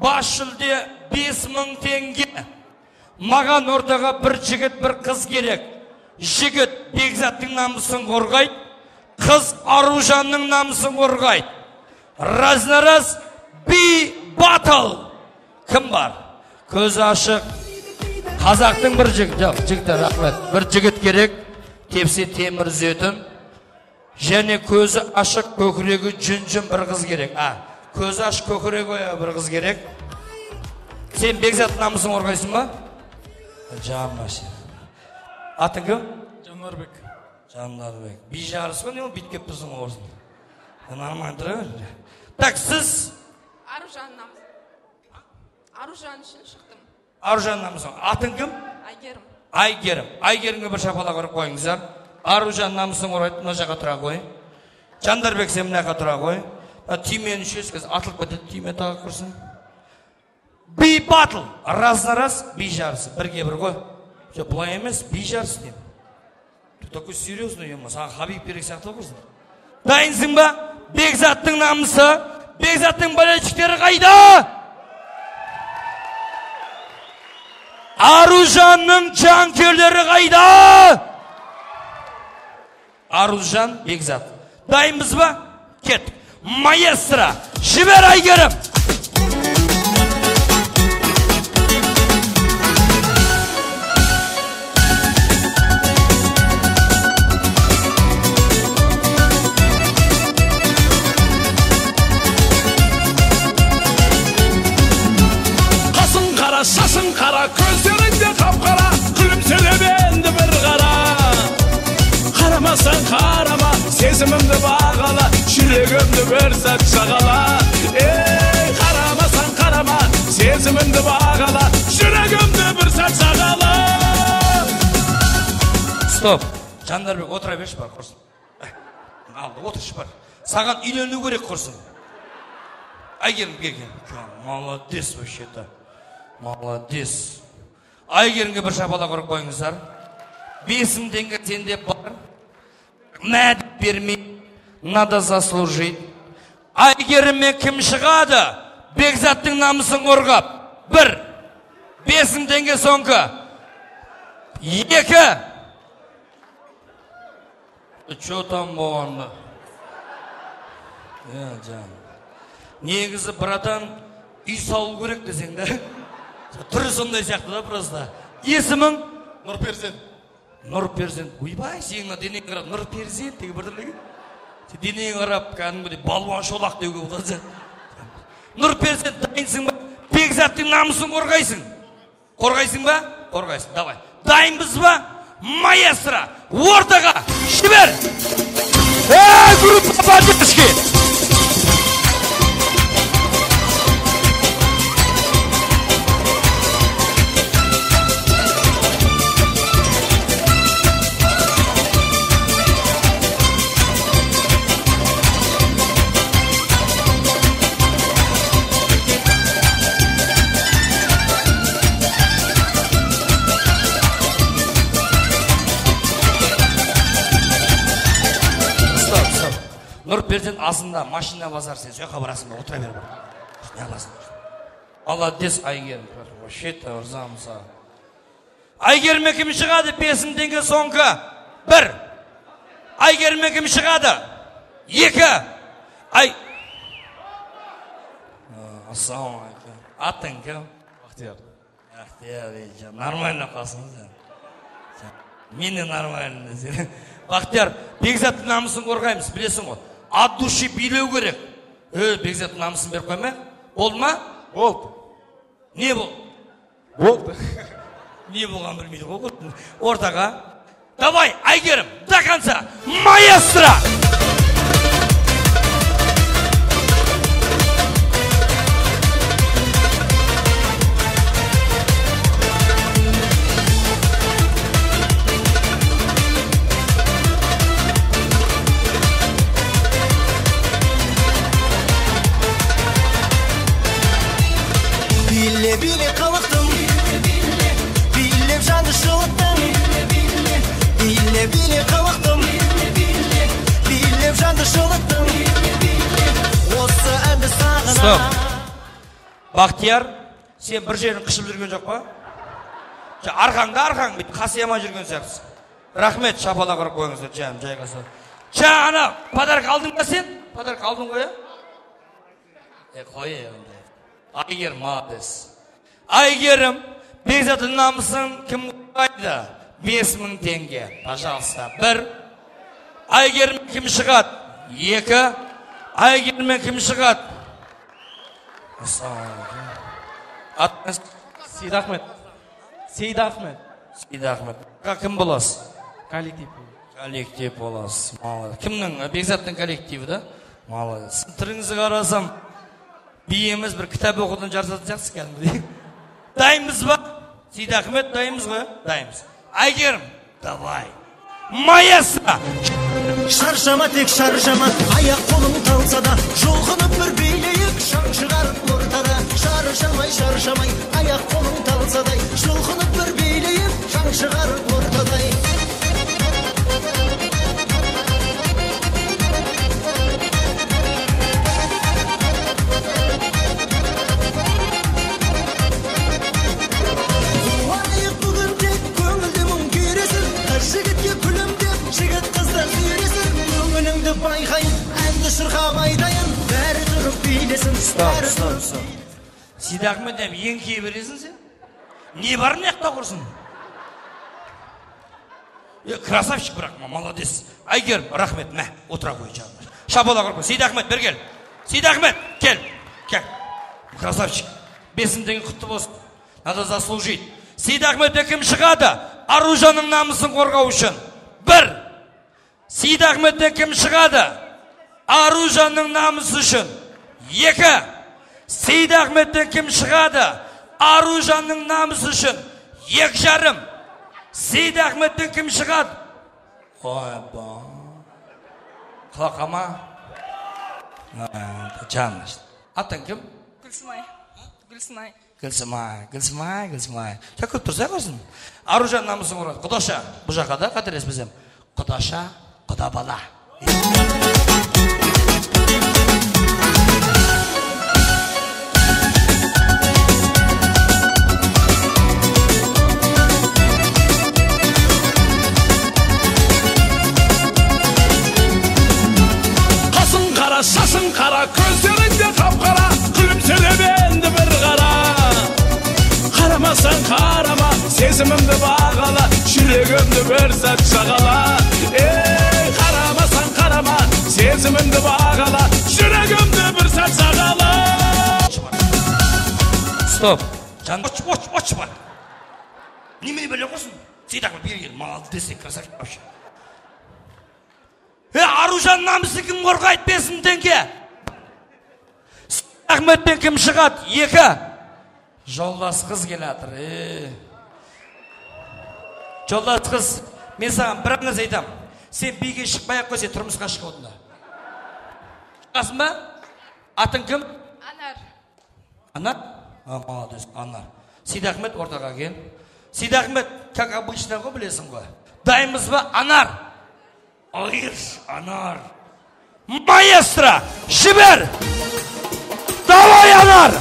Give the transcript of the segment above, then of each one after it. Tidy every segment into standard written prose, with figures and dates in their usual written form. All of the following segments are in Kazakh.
Бас жүлде 5000 теңге. Маған ортаға бір жігіт, бір қыз керек. Жігіт Бекзаттың намысын қорғайды, қыз Аружанның намысын қорғайды. Раз на раз би батл. Кім бар? Көзі ашық. Қазақтың бір жігіт, жоқ, жігіттер, рахмет. Бір жігіт керек, тепсе темір үзетін. Және көзі ашық, көкірегі жүн-жүн бір қыз керек. Көзі ашық, көкірегі бір қыз керек. Сен Бекзат намысын қорғайсың ба? Жаным сен. Атың кім? Жандарбек. Жандарбек. Би жарыс қой, не ол бүйтіп келіп тұрсың ғой осында. Нормально тұра бер. Так, сіз? Аружан намысы. Аружан үшін шықтым. Аружан намысын. Атың кім? Айгерім. Айгерім. Айгерімге бір шапалақ ұрып қойыңыздар. Аружан намысын қорғайды, мына жаққа тұра қой. Жандарбек, сен мына жаққа тұра қой. Түймені шеш, қазір атылып кетеді, түйме тағып құрсын. Би батл. Раз на раз би жарысы. Бірге бір ғой. Жоқ, былай емес, би жарысы деймін. Ты такой серьезный, ема, саған Хабиб керек сияқты ғой құрсын. Дайынсың ба? Бекзаттың намысы, Бекзаттың болельщиктері қайда? Аружанның жанкүйерлері қайда? Аружан, Бекзат. Дайынбыз ба? Кеттік. Маэстро, жібер Айгерім. Қасың қара, шашың қара, көздеріңде қап-қара, күлімсіреп енді бір қара. Қарамасаң қарама, сезімімді бағала, жүрегімді бір сәт жағала. Ей, қарамасаң қарама, сезімімді бағала, жүрегімді бір сәт жағала. Стоп. Жандарбек, отыра берші бар, құрсын. Алды, отыршы бар. Саған үйлену керек, құрсын. Айгерім, кел. Молодец вообще-то. Молодец. Айгерімге бір шапалақ ұрып қойыңыздар. 5000 теңге сенде бар. Мәд бермей, надо заслужить. Айгеріме кім шығады? Бекзаттың намысын қорғап. 1. 5000 теңге соңғы. 2. Че там болғанда? Жан. Негізі, братан, үй салу керек десең да. Түрі сондай сияқты да просто. Есімің? Нұрперзент. Нұрперзент. Ойбай, сенің мына денең қарап Нұрперзент деген біртүрлі екен. Сен денең қарап кәдімгідей балуан шолақ деуге болады. Нұрперзент, дайынсың ба? Бекзаттың намысын қорғайсың. Қорғайсың ба? Қорғайсың. Давай. Дайынбыз ба? Маэстро, ортаға жібер. Эй, группа поддержки! Нұрперзент асында машина базар, сен сояққа барасың ба? Отыра бер бар. Не аласың? Молодец, Айгерім. Вообще-то ырзамын саған. Айгеріме кім шығады? 5000 теңге соңғы. 1. Айгеріме кім шығады? 2. Ай. Ассалаумағалейкум. Атың кім? Бақтияр. Бақтияр, нормально қалсың сен. Мен де нормально десең. Бақтияр, Бекзаттың намысын қорғаймыз, білесің ғой. От души билеу керек. Бекзаттың намысын беріп қойма. Болды ма? Болды. Не болды? Болды. Не болғанын білмейді ғой. Ортаға. Давай, Айгерім, до конца. Маэстро! Биле, биле қылықтым, билеп жанды жылыттың. Биле, биле қылықтым, билеп жанды жылыттың. Осы әнді сағына. Стоп. Бақтияр, сен бір жерін қышып жүрген жоқ па? Арқаңда арқаң бүйтіп қасиямай жүрген сияқтысың. Рахмет, шапалақ ұрып қойыңыздар, жаным, жайғаса. Ана, подарок алдың ба сен? Подарок алдың ғой, ә? Қой, онда. Айгерім, молодец. Айгерім, Бекзаттың намысын кім қорғайды? 5000 теңге, пожалуйста. 1. Айгерім кім шығады? 2. Айгеріммен кім шығады? Атыңыз? Сейдахмет. Сейдахмет. Сейдахмет. Кім боласыз? Коллектив. Коллектив боласыз. Молодец. Кімнің? Бекзаттың коллективі, да? Молодец. Түріңізді қарасам, би емес, бір кітап оқудан жарысатын сияқтысыз кәдімгідей. Дайынбыз ба? Сейдахмет, дайынбыз ғой? Дайынбыз. Айгерім, давай. Маэстро! Шаршама, тек шаршама, аяқ қолың талса да, жұлқынып бір билейік, шаң шығарып ортада. Шаршамай, шаршамай, аяқ қолың талса да, жұлқынып бір билейік, шаң шығарып ортадай. Қуанайық бүгін тек көңілде мұң күйресін, қыз жігітке күлімдеп, жігіт қыздар сүйресін. Көңіліңді байқайын, әнді шырқап айтайын, бәрі тұрып билесін. Стоп, стоп, стоп. Сейдахмет, еңкейе бересің сен? Не бар мына жақта құрсын? Красавчик бірақ, молодец. Айгерім, рахмет, мә, отыра қой жаным. Шапалақ ұрып қой. Сейдахмет, бері кел. Сейдахмет, кел, кел. Красавчик. 5000 теңге құтты болсын. Надо заслужить. Сейдахметте кім шығады? Аружанның намысын қорғау үшін. 1. Сейдахметтен кім шығады? Аружанның намысы үшін. 2. Сейдахметтен кім шығады? Аружанның намысы үшін. 2,5. Сейдахметтен кім шығады? Ойба. Құлақама. Жаным. Атың кім? Гүлсімай. Гүлсімай. Гүлсімай, Гүлсімай, Гүлсімай. Сен көріп тұрсай құрсын. Аружан намысын қорғады. Құдаша, бұл жаққа да қателеспесем. Құдаша, құда бала. Қасың қара, шашың қара, көздеріңде қап-қара, күлімсіреп енді бір қара. Қарамасаң қарама, сезімімді бағала, жүрегімді бір сәт жағала. Ей, қарамасаң қарама, сезімімді бағала, жүрегімді бір сәт жағала. Стоп. Жан, оч, оч, оч бар. Немене бөле қойсын? Сейдахмет, бері кел, молодец, красавчик вообще. Аружан намысы кім қорғайды? 5000 теңге. Сейдахметтен кім шығады? 2. Жолдас қыз келатыр. Жолдас қыз, мен саған бір нәрсе айтамын. Сен биге шықпай ақ қой, сен тұрмысқа шық онда. Шығасың ба? Атың кім? Анар. Анар? Молодец, Анар. Сейдахмет, ортаға кел. Сейдахмет, как обычно ғой, білесің ғой. Дайынбыз ба? Анар. Айыр, Анар. Маэстро, жібер! Давай, Анар!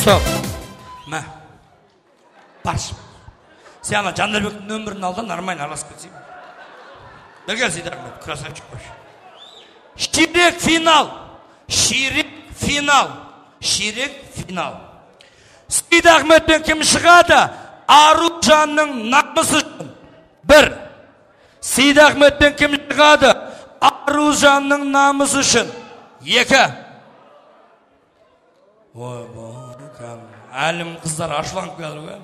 Стоп. Мә. Баршы. Сен ана Жандарбектің нөмірін ал да нормально араласып кетсең. Бері кел, Сейдахмет, красавчик вообще. Ширек финал. Ширек финал. Ширек финал. Сейдахметпен кім шығады? Аружанның намысы үшін. 1. Сейдахметпен кім шығады? Аружанның намысы үшін. 2. Ойбай, әлім қыздар ашуланып келді ғой.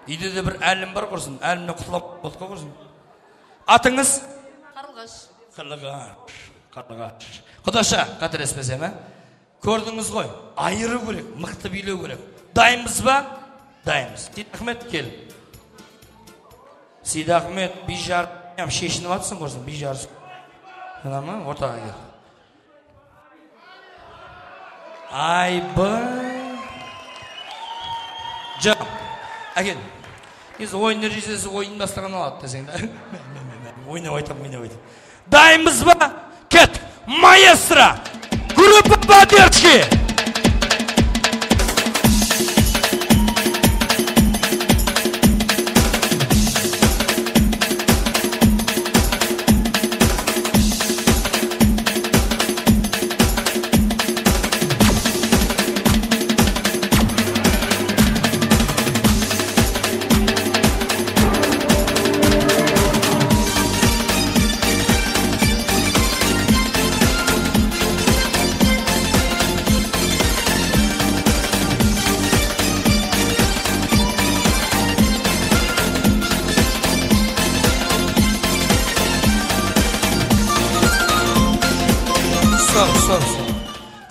Үйде де бір әлім бар құрсын, әлімнен құтылып болдық қой құрсын. Атыңыз? Қарлығаш. Қарлығаш, Қарлығаш. Құдаша, қателеспесем, ә? Көрдіңіз ғой, айыру керек, мықты билеу керек. Дайынбыз ба? Дайынбыз. Сейдахмет, кел. Сейдахмет, би жарып, шешініп атсың құрсын, би жарысып. Ма, ортаға кел. Айбай. Жам. Әкел. Енді ойын ережесі ойын бастаған алады десең да. Ойнап айтам, ойнап айтам. Дайынбыз ба? Кет. Маэстро. Группа поддержки.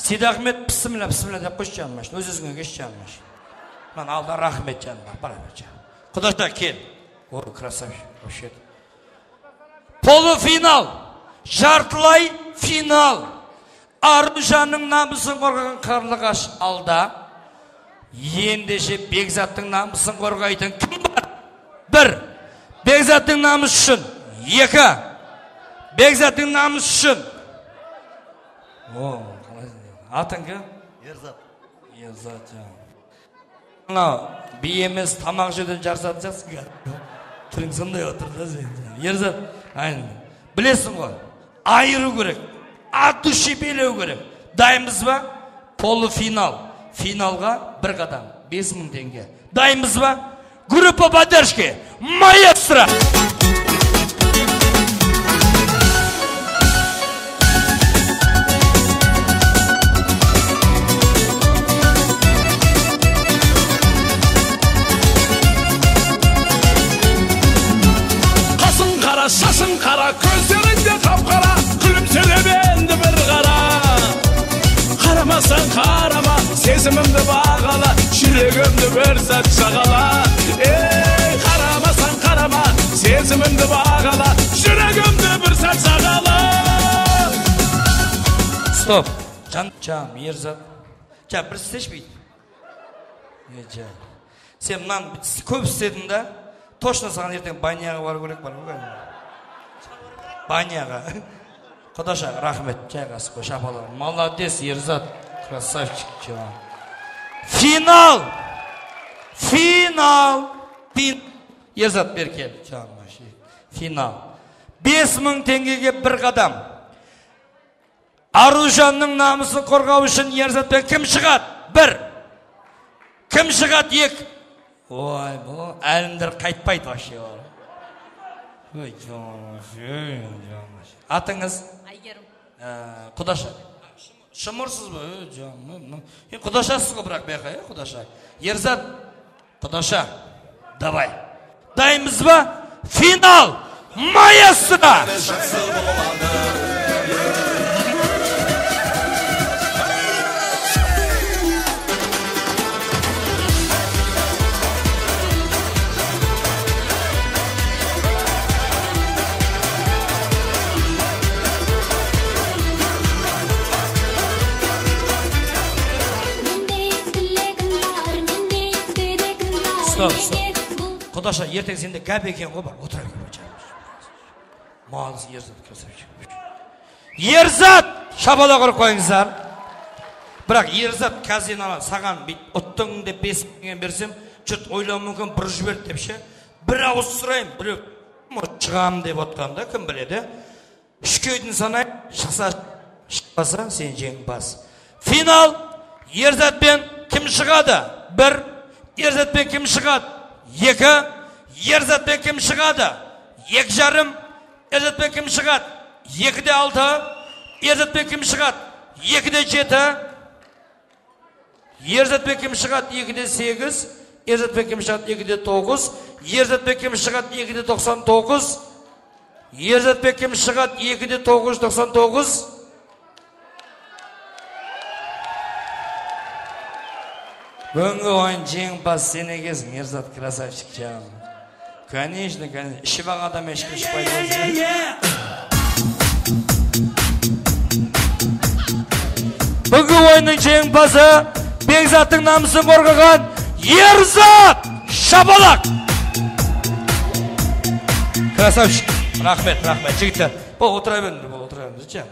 Сейдахмет пісімлә пісімлә деп қойшы жаным, өз өзіңе кеш жаным. Мана алда рахмет жаным, бара бер жаным. Құдаша кел. О, красавчик, вообще. Полуфинал, жартылай финал. Аружанның намысын қорғаған Қарлығаш алда. Ендеше Бекзаттың намысын қорғайтын кім бар? Бір. Бекзаттың намысы үшін. Екі. Бекзаттың намысы үшін. О, атың кім? Ерзат. Ерзат, жан. Мынау би емес, тамақ жеуден жарысатын сияқтысың. Түрің сондай отыр да сен. Ерзат, айын. Білесің ғой, айыру керек, от души билеу керек. Дайынбыз ба? Полуфинал. Финалға бір қадам, 5000 теңге. Дайынбыз ба? Группа поддержки. Маэстро. Шашың қара, көздеріңде қап-қара, күлімсіреп енді бір қара. Қарамасаң қарама, сезімімді бағала, жүрегімді бір сәт жағала. Ей, қарамасаң қарама, сезімімді бағала, жүрегімді бір сәт жағала. Стоп. Жан, жан, Ерзат. Жан, бір істеші бүйтіп. Жан. Сен мынаны көп істедің да, точно саған ертең баняға бару керек бар ғой. Баняға. Құдаша, рахмет, жайғасып қой, шапалақ. Молодец, Ерзат, красавчик. Финал! Финал! Ерзат, бер кел. Финал. 5000 теңгеге бір қадам. Аружанның намысын қорғау үшін Ерзатпен кім шығады? Бір. Кім шығады? Екі. Ой, бұл әлімдер қайтпайды вообще. Ой, атыңыз? Айгерім. Құдаша. Шымырсыз ба? Құдашасыз ғой бірақ бәйқа, құдаша. Ерзат, құдаша, давай. Дайынбыз ба? Финал! Маэстро! Стоп, стоп. Құдаша, ертең сенде гәп екен ғой бар. Отыра бер. Молодец, Ерзат, красавчик. Ерзат! Шапалақ ұрып қойыңыздар. Бірақ Ерзат қазір саған ұттың деп 5000 берсем, жұрт ойлауы мүмкін бұрып жіберді деп ше. Бір ауыз сұрайын, біреу шығамын деп отқанда кім біледі? Үшке дейін санай, шықса, шықпаса сен жеңімпаз. Финал! Ерзатпен кім шығады? Бір. Ерзатпен кім шығады? Екі. Ерзатпен кім шығады? 2,5. Ерзатпен кім шығады? 2,6. Ерзатпен кім шығады? 2,7. Ерзатпен кім шығады? 2,8. Ерзатпен кім шығады? 2,9. Ерзатпен кім шығады? 2,99. Ерзатпен кім шығады? 2,999. Бүгінгі ойын жеңімпаз сен екенсің, Ерзат, красавчик жаным. Конечно, конечно. Ішіп алған адам ешкім шықпайды. Бүгінгі ойынның жеңімпазы Бекзаттың намысын қорғаған Ерзат Шапалақ. Красавчик. Рахмет, рахмет, жігіттер. Бол, отыра беріңдер, бол, отыра беріңдер.